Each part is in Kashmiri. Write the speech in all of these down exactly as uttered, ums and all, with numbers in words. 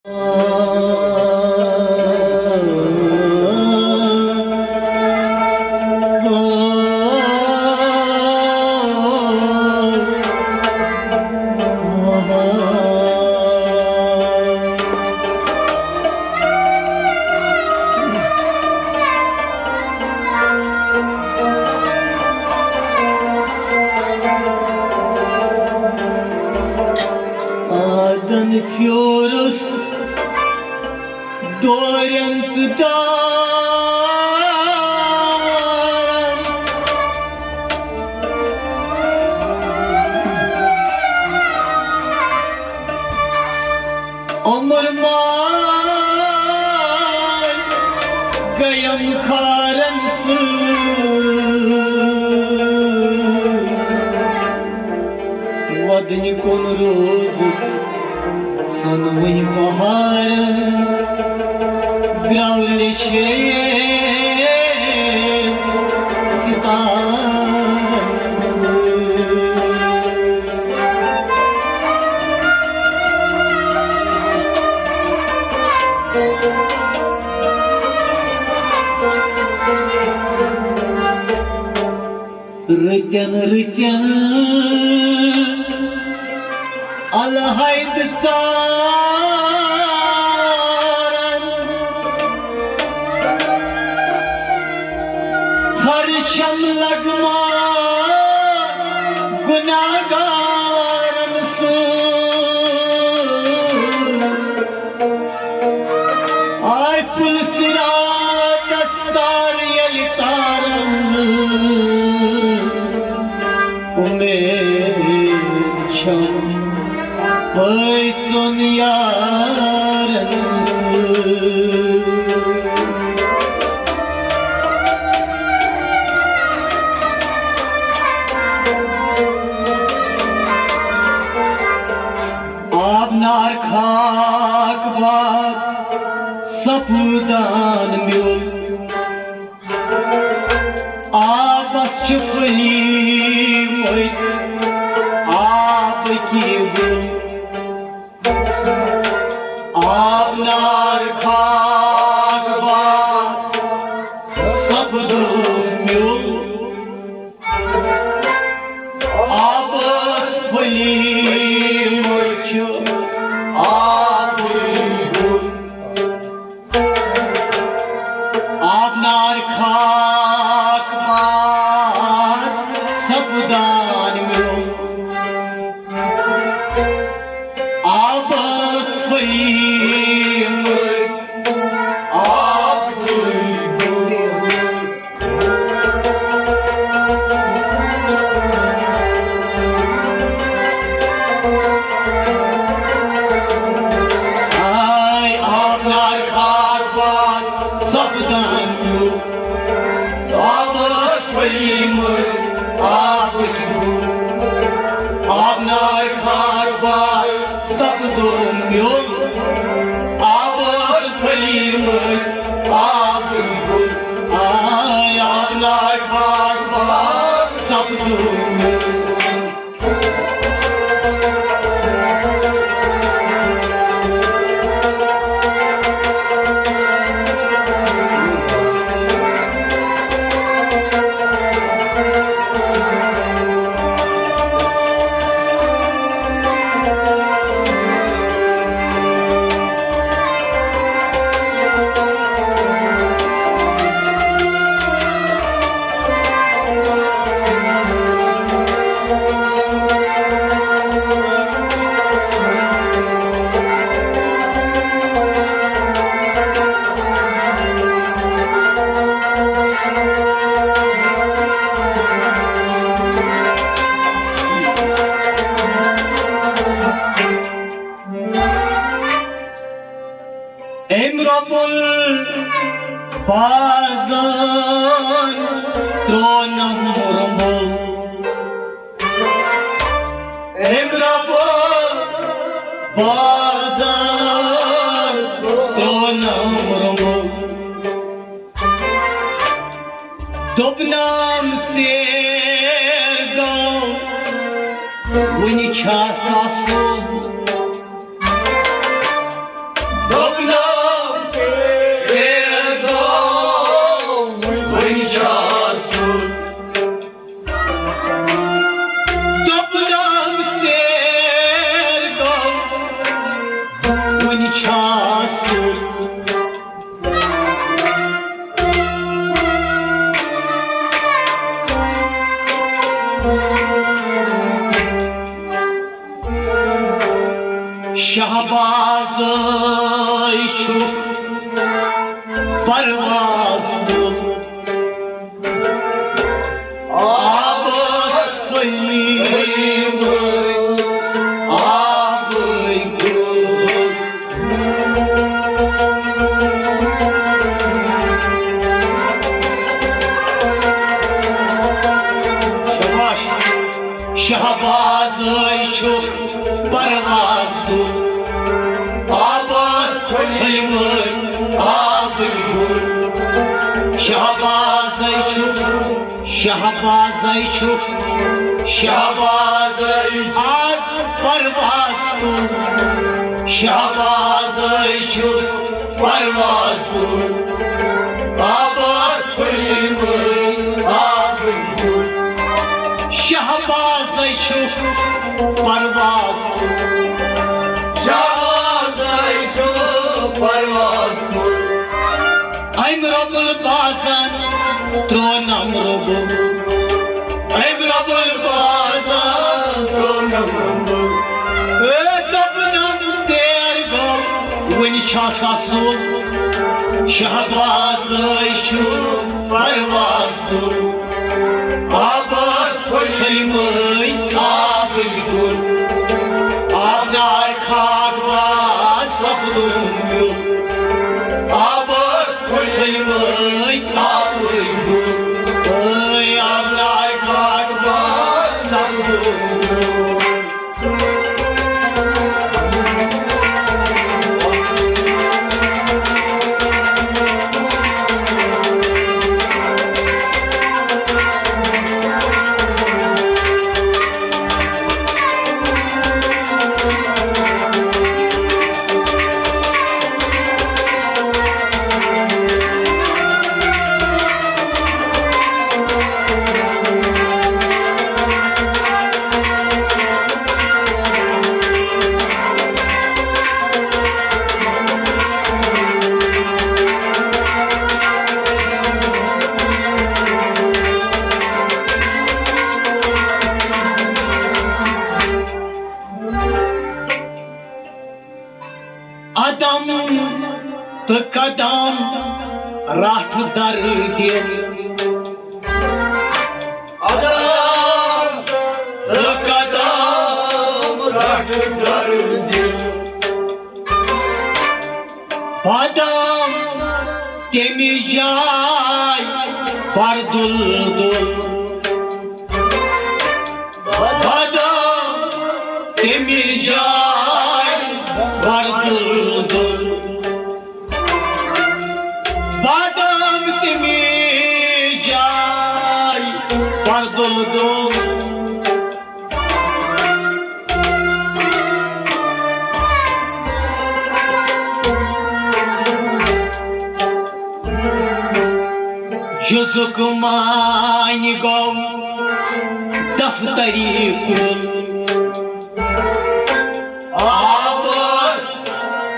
آدن پھیورُس دورٮ۪ن تہٕ دارن۔ عمر ماے گٔیم خارن سۭتۍ۔ وۄدنہِ کُن روٗزُس سۄنوٕنۍ بہارن، درٛاو لیٚچھے ستارن سۭتۍ۔ رٕتٮ۪ن رٕتٮ۪ن الحیدٕ ژارن، ہر چھم لگما گناہگارن سۭتۍ۔ آے پُل صراطس تار ییٚلہِ تارن، اُمید چھم پٔے سُن یارن سۭتۍ۔ آب نار خاک بار سپُدان میوٚل۔ آبس چھِ پھٔلۍ مٕتۍ آبٕکی گُل۔ آب نار خاک بار سپُدو میوٚل۔ آبس پھٔلۍ مٕتۍ چھِ آبٕکۍ گُل۔ آب نار خاک بار سپُدان میوٚل۔ آبس پھٔلۍ مٕتۍ آبٕکۍ گُل۔ آے آب نار خاک بار سپُدان میوٚل۔ آبس پھٔلۍ مٕتۍ آبٕکۍ گُل۔ آب نار خاک بار سپُدو میوٚل۔ آبس پھٔلۍ مٕتۍ آبٕکۍ گُل۔ آے آب نار خاک بار سپُدو میوٚل۔ أمۍ رۄبُل بازن ترٛوونم رۄمبُل۔ أمۍ رۄبُل بازن ترٛوونم رۄمبُل۔ دوٚپنم ژیر گوٚو، وُنہِ چھا سا سوٚمبُل؟ دوٚپنم، ژیر گوٚو، وُنہِ چھا سُل۔ دوٚپنم، ژیر گوٚو، وُنہِ چھا سُل۔ شہبازے چھُ پرواز تُل۔ آبس پھٔلۍ مٔلۍ آبٕے گوٚو۔ شاباش۔ شہبازے چھُ پرواز تُل۔ آبس پھٔلۍ مٔلۍ آبٕے گوٚو۔ شہبازے چھُ، شہبازے چھُ، شہبازے آز پرواز تُل۔ شہبازے چھُ پرواز تُل۔ آبس پھٔلۍ مٔلۍ آبٕے گوٚو۔ شہبازے چھُ پرواز تُل۔ شہبازے چھُ پرواز تُل۔ أمۍ رۄب البازن ترٛوونم رۄبُن۔ أمۍ رۄب البازن ترٛوونم رۄبُن۔ اے دوٚپنم ژیر گوٚو، وُنہِ چھا سا سُل؟ شہبازے چھُ پرواز تُل۔ آبس پھٔلۍ مٔلۍ آبٕے گوٚو۔ آبنار کھاگ باز سپدُم پیوٚو۔ آبس پھٔلۍ مٔلۍ آبٕے گوٚو۔ اے آبنار کھاگ باز سپدُم پیوٚو۔ عدم تہٕ قدم رٹھ در دِل۔ عدم تہٕ قدم رٹھ در دِل۔ بادام تَمہِ جایہِ بردُل دُل۔ بادام تَمہِ جایہِ بردُل دُل۔ بادام تَمہِ جایہِ بردُل دُل۔ جُزُک معنی گوٚو دفتری کُل۔ آبس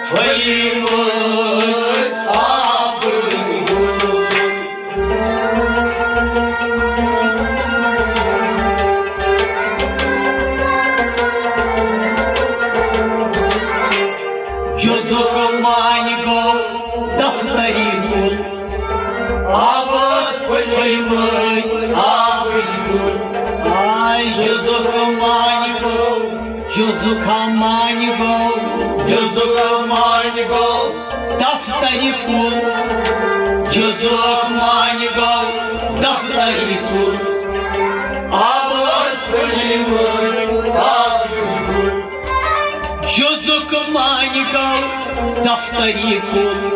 پھٔلۍ مٔلۍ آبٕے گوٚو۔ جُزُک معنی گوٚو دفتری کُل۔ آبس پھٔلۍ مٔلۍ آبٕے گوٚو۔ آے جُزُک معنی گوٚو، جُزُک معنی گوٚو، جُزُک معنی گوٚو دفتری کُل۔ جُزُک معنی گوٚو دفتری کُل۔ آبس پھٔلۍ مٔلۍ آبٕے گوٚو۔ جُزُک معنی گوٚو دفتری کُل۔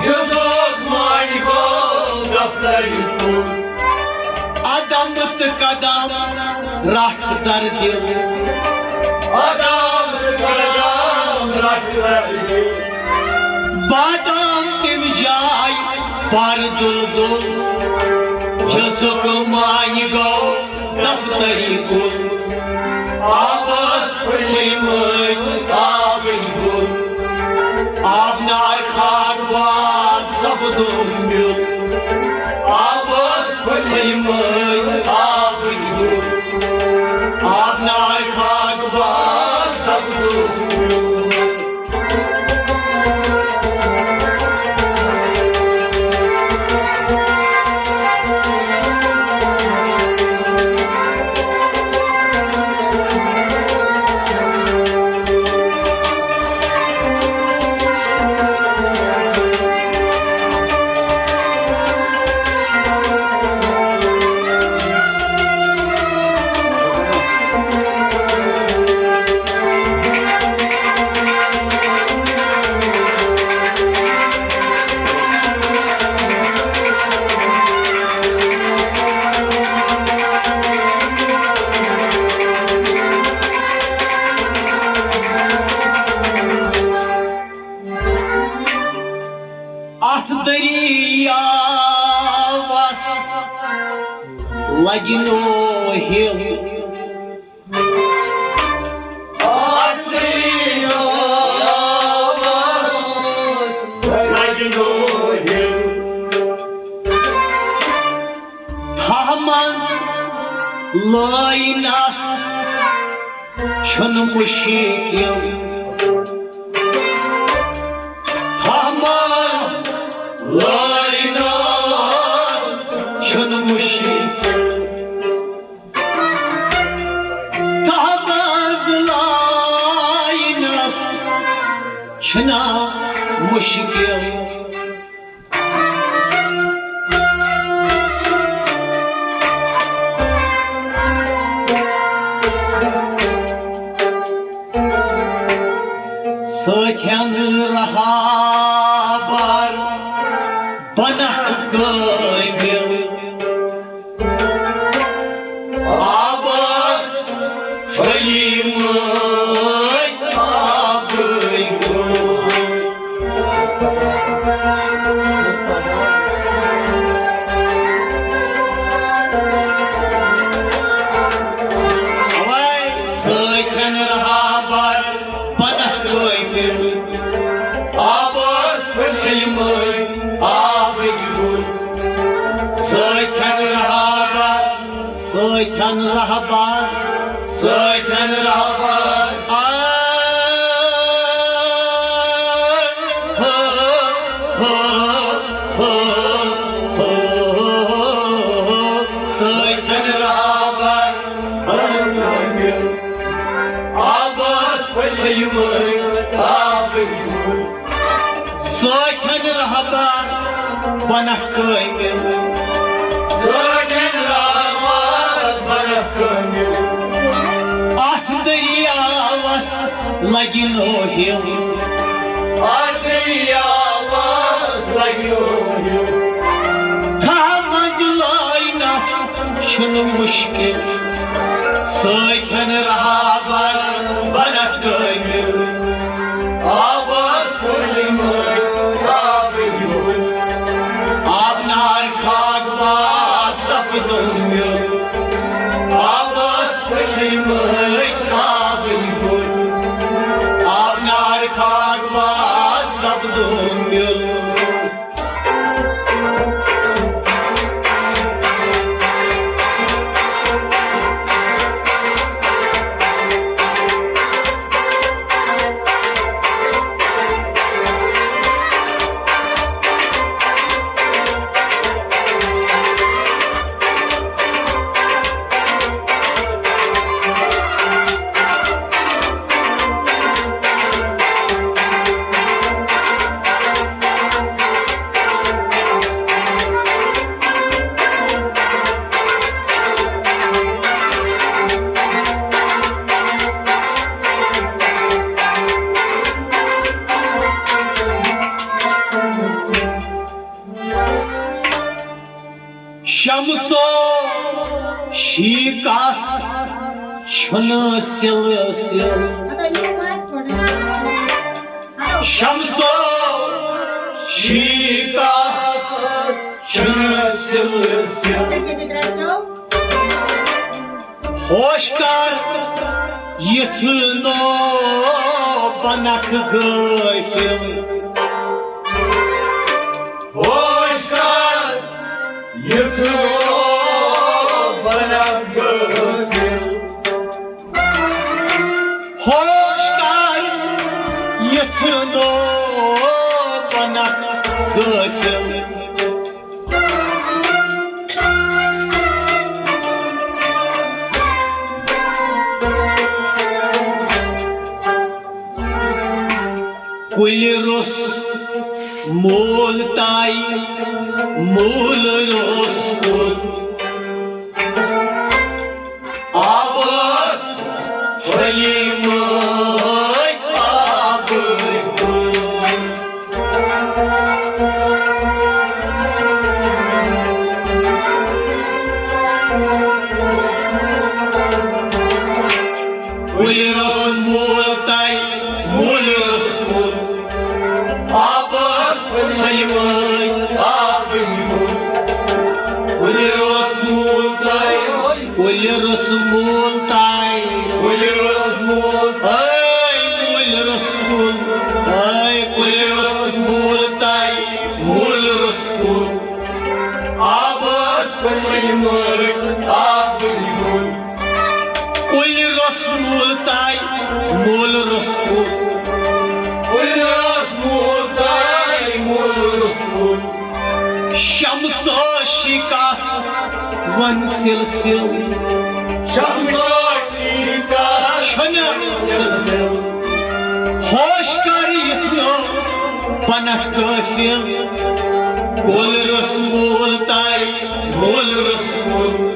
جُزُک معنی گوٚو دفتری کُل۔ عدم تہٕ قدم رٹھ در دِل۔ عدم تہٕ قدم رٹھ در دِل۔ واتام تم جاے پر دلدل، جزک معنی گو دفتری کل۔ آبس پھلیمت آبٕکۍ گُل، آب نار خاک باد سپدُم میُل۔ آبس پھلیمت آبٕکۍ گُل، آب نار خاک باد سپدُم میُل۔ اتھ دٔریاوس لگہِ نوٚو ہِل۔ اتھ دٔریاوس لگہِ نوٚو ہِل۔ تھاہ منٛز لٲینس چھُنہٕ مُشکِل۔ تھاہ منٛز لٲینس چھُنہٕ مُشکِل۔ تھاہ منٛز لٲینس چھُنہٕ مُشکِل۔ سۭتھٮ۪ن رہابر بنکھ قٲبِل۔ آبس پھٔلۍ مٲے آبٕے گوٚو۔ اوے سۭتھٮ۪ن رہابر بنکھ قٲبِل۔ آبس پھٔلۍ مٲے آبٕے گوٚو۔ سۭتھٮ۪ن رہابر، سۭتھٮ۪ن رہبر، سۭتھٮ۪ن رہبر۔ آ، ہو، ہو، ہو، ہو، ہو، ہو، سۭتھٮ۪ن رہبر۔ آبس پھٔلۍ مٲے آبٕے گوٚو۔ سۭتھٮ۪ن رہبر بنکھ قٲبِل۔ سۭتھٮ۪ن رہبر بنکھ قٲبِل۔ اتھ دٔریاوس لگہِ نوٚو ہِل۔ اتھ دٔریاوس لگہِ نوٚو ہِل۔ تھاہ منٛز لٲینس چھُنہٕ مُشکِل۔ سۭتھٮ۪ن رہبر بنکھ قٲبِل۔ آبس پھٔلۍ مٲے آبٕے گوٚو۔ آب نار خاک باد سپدُم میُل۔ آبس پھٔلۍ مٲے آبٕے گوٚو۔ آب نار خاک باد سپدُم میُل۔ شمسو شیکس چھُنہٕ سلسل۔ شمسو شیٖکاس چھُنہٕ سِلسِل۔ ہوش کر یِتھ نو بنکھ غٲفِل۔ ہوش کر یِتھ نو بنکھ غٲفِل۔ ہوش کر یِتھ نو بنکھ غٲفِل۔ کُلۍ روٚس مول تاے، مول روٚس کُل۔ آبس پھٔلۍ مٲے آبٕکۍ کُلۍ۔ کُلۍ روٚس مول تاے، مول روٚس کُل۔ آبس پھٔلۍ مٲے آبٕکۍ کُلۍ۔ کُلۍ روٚس مول تاے۔ کُلۍ روٚس مول تاے۔ کُلۍ روٚس مول۔ اے کُلۍ روٚس کُل۔ اے کُلۍ روٚس مول تاے۔ مول روٚس کُل۔ آبس پھٔلۍ مٲے آبٕکۍ کُلۍ۔ کُلۍ روٚس مول تاے، مول روٚس کُل۔ کُلۍ روٚس مول تاے، مول روٚس کُل۔ شمسو شیٖکاس وَن سِلسِل۔ شمسو شیٖکاس چھُنہٕ سِلسِل۔ ہوش کر یِتھ نو بنکھ غٲفِل۔ کُلۍ روٚس مول تاے، مول روٚس کُل۔